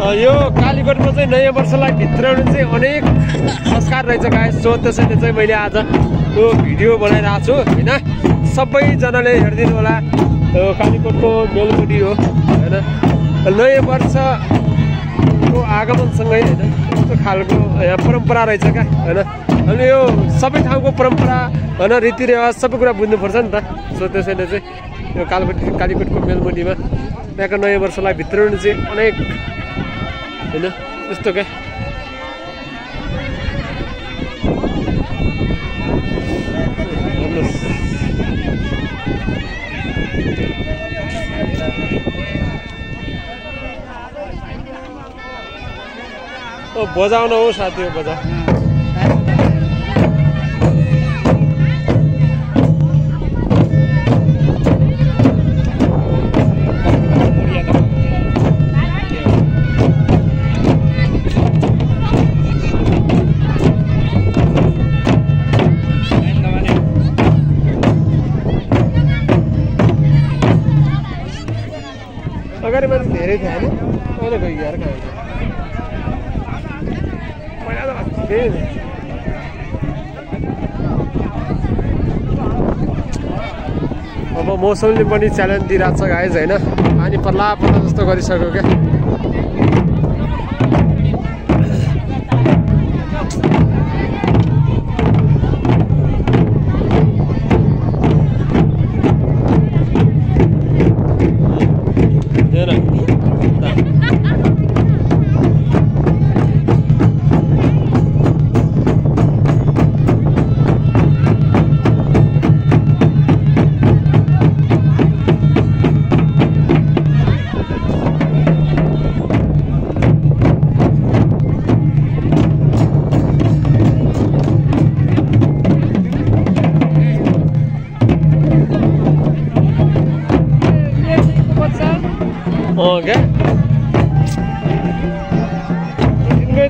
यो कालीकोटको चाहिँ नयाँ वर्षलाई भित्राउनु चाहिँ अनेक संस्कार रहेछ गाइस। सो त्यसैले चाहिँ मैले आज यो भिडियो बनाइरहेको छु होइन। सबैजनाले हेरिदिनु होला। यो कालीकोटको मेलबडी हो होइन। नयाँ वर्षको आगमनसँगै होइन यस्तो खालको यहाँ परम्परा रहेछ क्या होइन। अनि यो सबै ठाउँको परम्परा होइन रीतिरिवाज सबै कुरा बुझ्नुपर्छ नि त। सो त्यसैले चाहिँ यो कालीकोटको मेलबडीमा त्यहाँको नयाँ वर्षलाई भित्राउनु चाहिँ अनेक होइन यस्तो क्या। बजाउन हो साथी बजा। अगाडि मान्छे धेरै थियो होइन अहिले गयो यार कहाँ अब मौसमले पनि च्यालेन्ज दिइरहेको छ गाइज होइन। पानी पर्ला जस्तो गरिसक्यो क्या।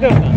क्या